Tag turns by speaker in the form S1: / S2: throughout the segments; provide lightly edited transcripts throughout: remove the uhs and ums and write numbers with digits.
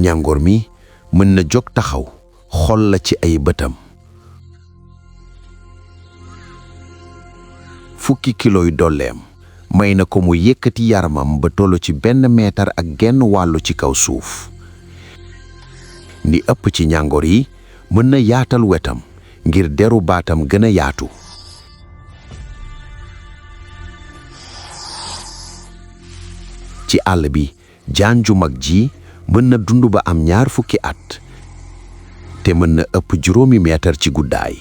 S1: ñàngoor mi mën na jóg taxaw xool la ci ay bëtam. fukki kiloy dolleem may na ko mu yëkkati yaramam ba tollu ci 1,5 meetar ci kaw suuf. li ëpp ci ñàngoor yi mën na yaatal wetam ngir deru baatam gën a yaatu. ci àll bi jaan ju mag ji mën na dund ba am 20 at te mën na ëpp 5 meetar ci guddaay.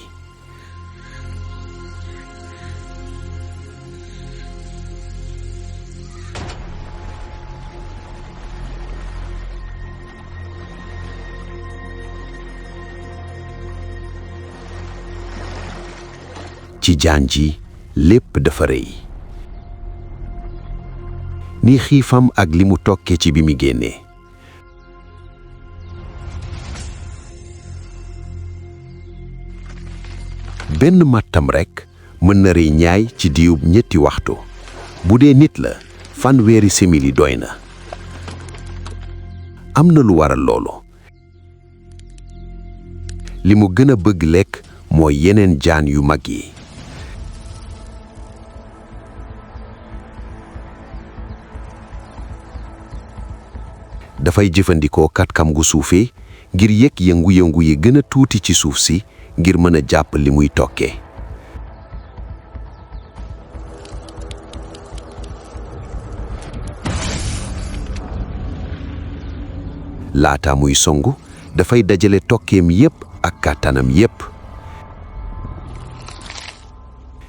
S1: ci jaan ji lépp dafa rëy. ni xiifam ak li mu tokkee ci bi mi génnee. benn mattam rekk mën na rey ñaay ci diirub 3 waxtu. bu dee nit la 20 simili doy na. am na lu waral loolu. li mu gën a bëgg lekk mooy yeneen jaan yu mag yi. dafay jëfandikoo katkam gu suufee ngir yëg yëngu-yëngu yi gën a tuuti ci suuf si ngir mën a jàpp li muy tokkee. laata muy songu dafay dajale tokkeem yépp ak kàttanam yépp.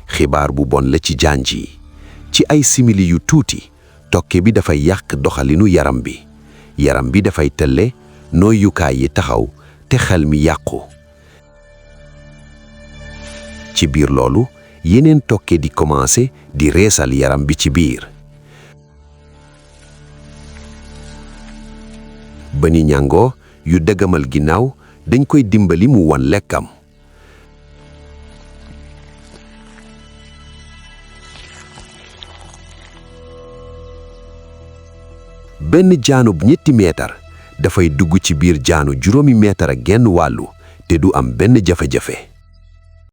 S1: xibaar bu bon la ci jaan ji. ci ay simili yu tuuti tokke bi dafay yàq doxalinu yaram bi. yaram bi dafay tëlle nooyukaay yi taxaw te xel mi yàqu. ci biir loolu yeneen tokke di commencé di reesal yaram bi ci biir. bëni ñàngoo yu dëggamal ginnaaw dañ koy dimbali mu wan lekkam. benn jaanub 3 meetar dafay dugg ci biir jaanu 5,5 meetar te du am benn jafe-jafe.